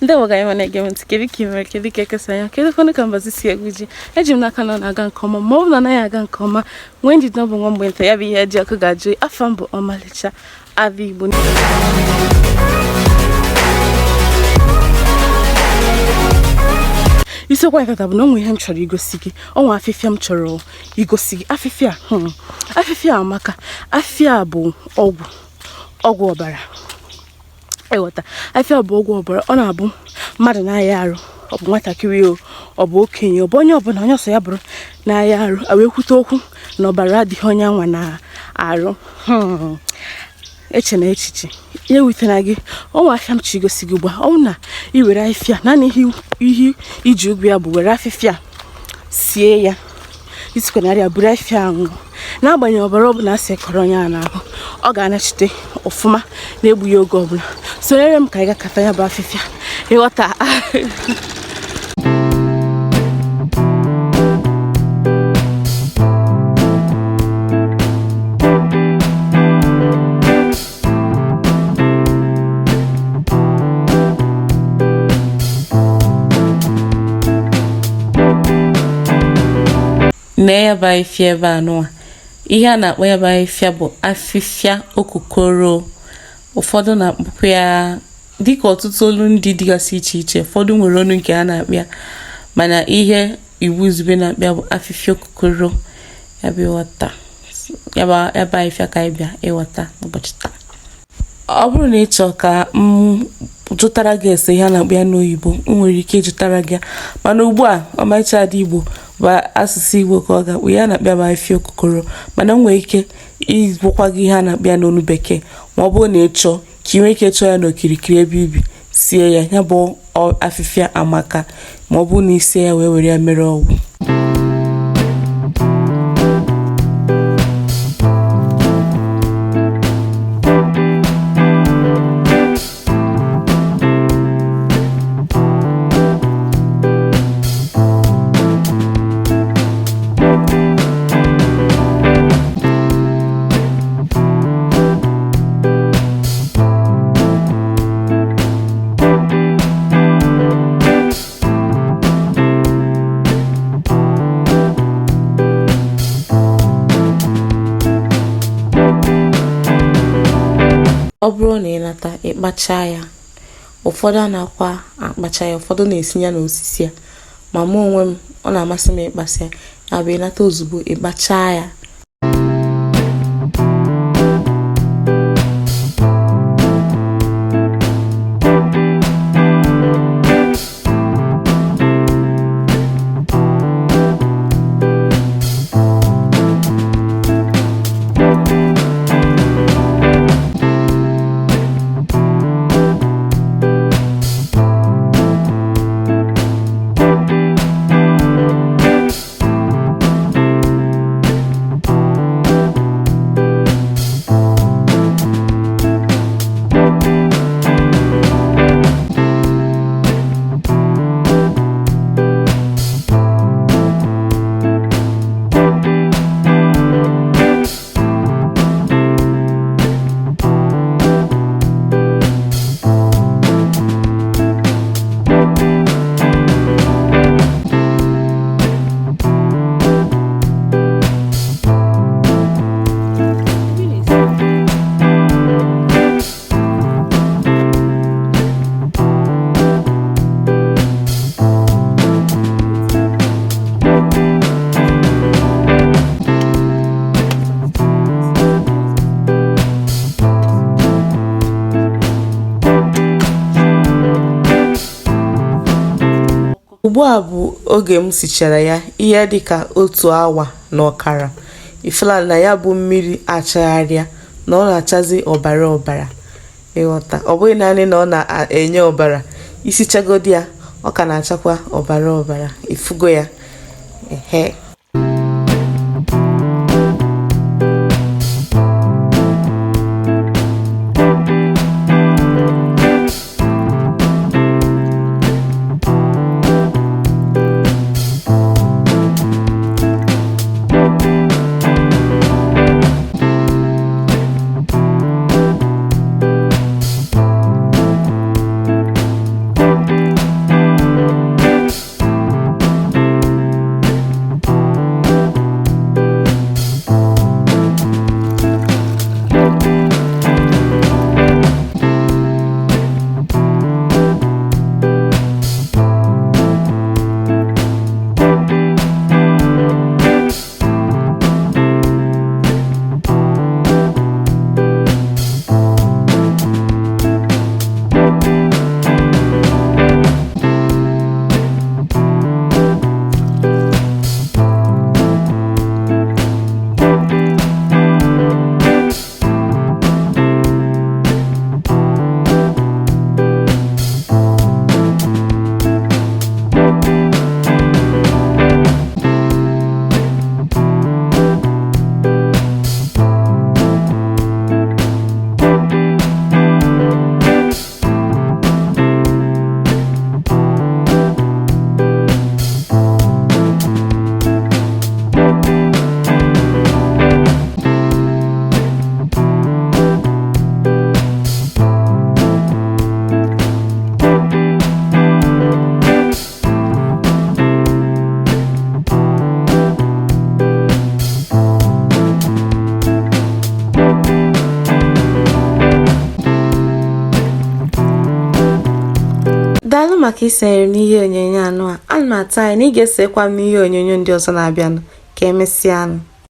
Ndị ga anyị na-ege m ntị, kedu ka ị mere, kedu ka ekesa anya, kedu kwanụ ka mbazi si egwu ji? Eji m n'aka na ọ na-aga nke ọma, ma ọ bụ na anaghị aga nke ọma, nwee njide. Ọ bụ nwa mgbe nta ya bụ ihe ji ọkụ ga-ajụ. Afọ m bụ ọmalịcha Ada Igbo. Isiokwu anyị tata bụ na onwe ihe m chọrọ igosi gị, onwe afịfịa m chọrọ igosi gị. Afịfịa afịfịa amaka. Afịfịa bụ ọgwụ, ọgwụ ọbara. Ịghọta, afịfịa bụ ọgwụ ọbara. Ọ na-abụ mmadụ na-aya arụ, ọ bụ nwatakịrị o, ọ bụ okenye, ọ bụ onye ọbụla, onye ọsọ ya bụrụ na-aya arụ, a wee kwute okwu na ọbara adịghị onye anwa na-arụ. Eche na echiche ihe wutena gị, onwe afịa m chọ igosi gị ugbu a. Ọ bụ na ị were afịfịa, naanị ihe iji ụgwọ ya bụ were afịfịa sie ya, isikwanarị ya, buru afịfịa aṅụ, n'agbanyeghị ọbara ọbụla a sị kọrọ onye a n'ahụ, ọ ga-anachite ọfụma na-egbughị oge ọbụla. Sonyere m ka anyị ga-akata ya bụ afịfịa. Ịghọta? Nee ya bụ afịfịa ebe a nụwa. Ihe a na-akpọ ya bụ afịfịa bụ afịfịa okukoro. Ụfọdụ na-akpọkwa ya dịka ọtụtụ olu ndị dịgasị iche iche, ụfọdụ nwere olu nke a na-akpọ ya, mana ihe Igbo izugbe na-akpọ ya bụ afịfịa okukoro. Ya bụ ịghọta ya bụ afịfịa ka anyị bịa ịghọta n'ụbọchị taa. Ọ bụrụ na ị chọọ ka m jụtara gị ese ihe a na-akpọ ya n'oyibo, m nwere ike ịjụtara gị ya, mana ugbu a ọmarịcha Ada Igbo bụ asụsụ Igbo ka ọ ga-akpụ ya. Na-akpọ ya bụ afịfịa okukoro, mana m nwere ike ịgwakwa gị ihe a na-akpọ ya n'olu bekee, ma ọ bụrụ na ị chọọ ka ị nwee ike chọọ ya n'okirikiri ebe ibi sie ya. Ya bụ afịfịa amaka, ma ọ bụrụ na ị sie ya wee were ya mere ọgwụ. Ọ bụrụ na ị nata ịkpacha ya, ụfọdụ anakwa akpacha ya, ụfọdụ na-esi ya n'osisi ya, ma mụ onwe m, ọ na-amasị m ịkpasị ya. Ya bụ ịnata ozugbo, ịkpacha ya. Ugbu a bụ oge m sichara ya ihe dịka otu awa na ọkara. Ifụla na ya bụ mmiri achagharịa, na ọ na-achazi ọbara ọbara. Ịghọta, ọ bụghị naanị na ọ na-enye ọbara, isichagodi ya, ọ ka na-achakwa ọbara ọbara. Ifugo ya? Ehe. Maka isonyere m n'ihe onyonyo anụ a. Ana m atụ anya na ị ga-esonyekwa m n'ihe onyonyo ndị ọzọ na-abịanụ. Ka emesịanụ.